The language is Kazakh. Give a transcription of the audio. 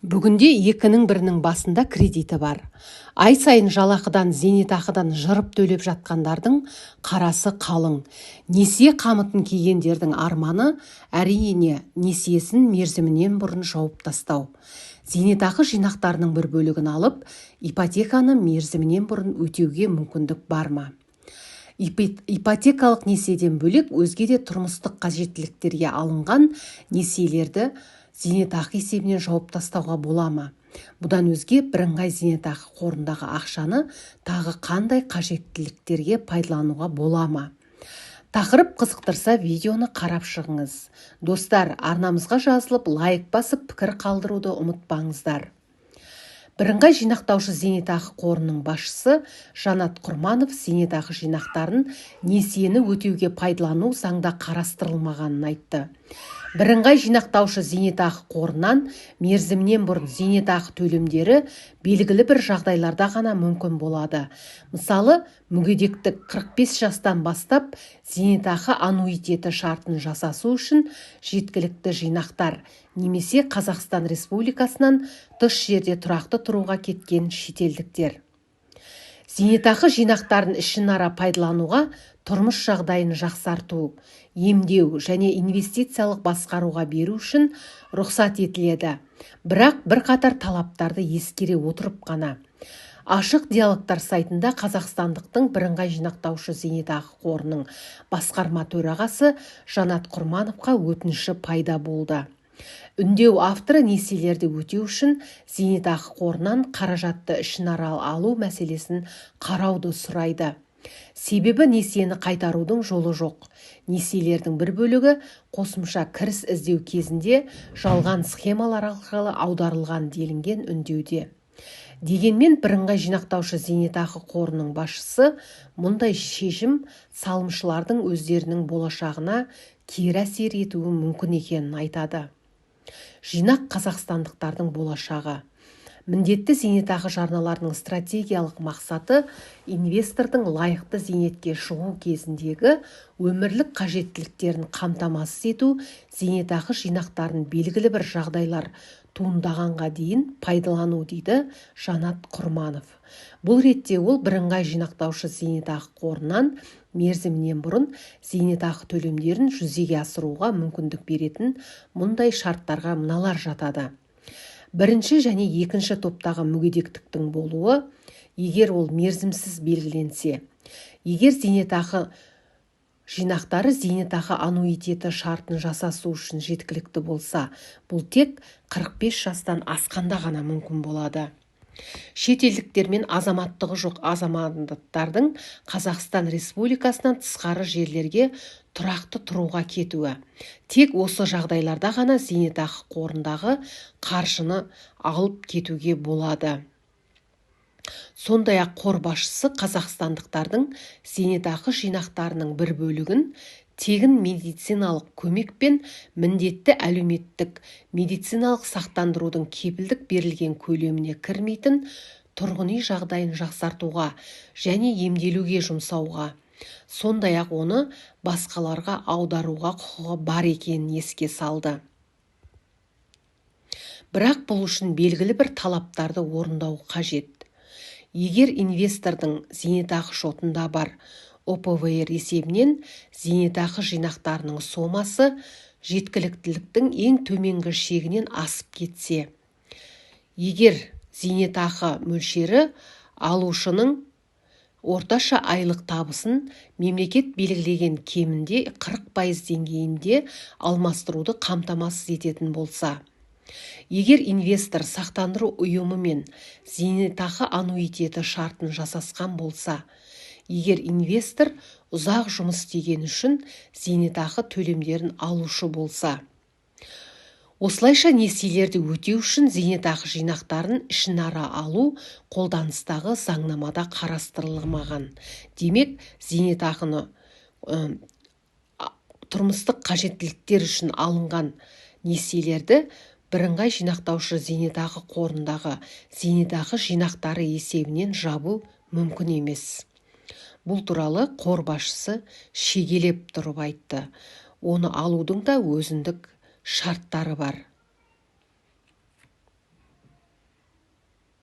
Бүгінде екінің бірінің басында кредиті бар. Ай сайын жалақыдан, зейнетақыдан жырып төлеп жатқандардың қарасы қалың. Несие қамытын кигендердің арманы, әрине, несиесін мерзімінен бұрын жауып тастау. Зейнетақы жинақтарының бір бөлігін алып, ипотеканы мерзімінен бұрын өтеуге мүмкіндік бар ма? Ипотекалық несиеден бөлек, өзге де тұрмыстық қажеттіліктерге алынған несиелерді зейнетақы есебінен жауып тастауға бола ма? Бұдан өзге, бірыңғай зейнетақы қорындағы ақшаны тағы қандай қажеттіліктерге пайдалануға бола ма? Тақырып қызықтырса, видеоны қарап шығыңыз. Достар, арнамызға жазылып, лайк басып, пікір қалдыруды ұмытпаңыздар. Бірыңғай жинақтаушы зейнетақы қорының басшысы Жанат Құрманов зейнетақы жинақтарын несиені өтеуге пайдалану заңда қарастырылмағанын айтты. Бірыңғай жинақтаушы зейнетақы қорынан мерзімінен бұрын зейнетақы төлемдері белгілі бір жағдайларда ғана мүмкін болады. Мысалы, мүгедектік, 45 жастан бастап зейнетақы аннуитеті шартын жасасу үшін жеткілікті жинақтар немесе Қазақстан Республикасынан тыс жерде тұрақты тұруға кеткен шетелдіктер. Зейнетақы жинақтарын ішінара пайдалануға тұрмыс жағдайын жақсарту, емдеу және инвестициялық басқаруға беру үшін рұқсат етіледі, бірақ бірқатар талаптарды ескере отырып қана. Ашық диалогтар сайтында қазақстандықтың бірыңғай жинақтаушы зейнетақы қорының басқарма төрағасы Жанат Құрмановқа өтініші пайда болды. Үндеу авторы несиелерді өтеу үшін зейнетақы қорынан қаражатты ішінара алу мәселесін қарауды сұрайды. Себебі несиені қайтарудың жолы жоқ. Несиелердің бір бөлігі қосымша кіріс іздеу кезінде жалған схемалар арқылы аударылған, делінген үндеуде. Дегенмен бірыңғай жинақтаушы зейнетақы қорының басшысы мұндай шешім салымшылардың өздерінің болашағына кері әсер етуі мүмкін екенін айтады. Жинақ – қазақстандықтардың болашағы. Міндетті зейнетақы жарналарының стратегиялық мақсаты – инвестордың лайықты зейнетке шығу кезіндегі өмірлік қажеттіліктерін қамтамасыз ету, зейнетақы жинақтарын белгілі бір жағдайлар туындағанға дейін пайдалану, дейді Жанат Құрманов. Бұл ретте ол бірыңғай жинақтаушы зейнетақы қорынан мерзімінен бұрын зейнетақы төлемдерін жүзеге асыруға мүмкіндік беретін мұндай шарттарға мыналар жатады: бірінші және екінші топтағы мүгедектіктің болуы, егер ол мерзімсіз белгіленсе; егер зейнетақы жинақтары зейнетақы аннуитеті шартын жасасу үшін жеткілікті болса, бұл тек 45 жастан асқанда ғана мүмкін болады; шетелдіктер мен азаматтығы жоқ азаматтардың Қазақстан Республикасынан тысқары жерлерге тұрақты тұруға кетуі. Тек осы жағдайларда ғана зейнетақы қорындағы қаржыны алып кетуге болады. Сондай-ақ қор басшысы қазақстандықтардың зейнетақы жинақтарының бір бөлігін тегін медициналық көмек пен міндетті әлеуметтік медициналық сақтандырудың кепілдік берілген көлеміне кірмейтін тұрғын үй жағдайын жақсартуға және емделуге жұмсауға, сондай-ақ оны басқаларға аударуға құқығы бар екенін еске салды. Бірақ бұл үшін белгілі бір талаптарды орындау қажет. Егер инвестордың зейнетақы шотында бар ОПВР есебінен зейнетақы жинақтарының сомасы жеткіліктіліктің ең төменгі шегінен асып кетсе; егер зейнетақы мөлшері алушының орташа айлық табысын мемлекет белгілеген кемінде 40% деңгейінде алмастыруды қамтамасыз ететін болса; егер инвестор сақтандыру ұйымымен зейнетақы аннуитеті шартын жасасқан болса; егер инвестор ұзақ жұмыс істегені үшін зейнетақы төлемдерін алушы болса. Осылайша, несиелерді өтеу үшін зейнетақы жинақтарын ішінара алу қолданыстағы заңнамада қарастырылмаған. Демек, зейнетақыны тұрмыстық қажеттіліктер үшін алынған несиелерді бірыңғай жинақтаушы зейнетақы қорындағы зейнетақы жинақтары есебінен жабу мүмкін емес. Бұл туралы қор басшысы шегелеп тұрып айтты. Оны алудың да өзіндік шарттары бар.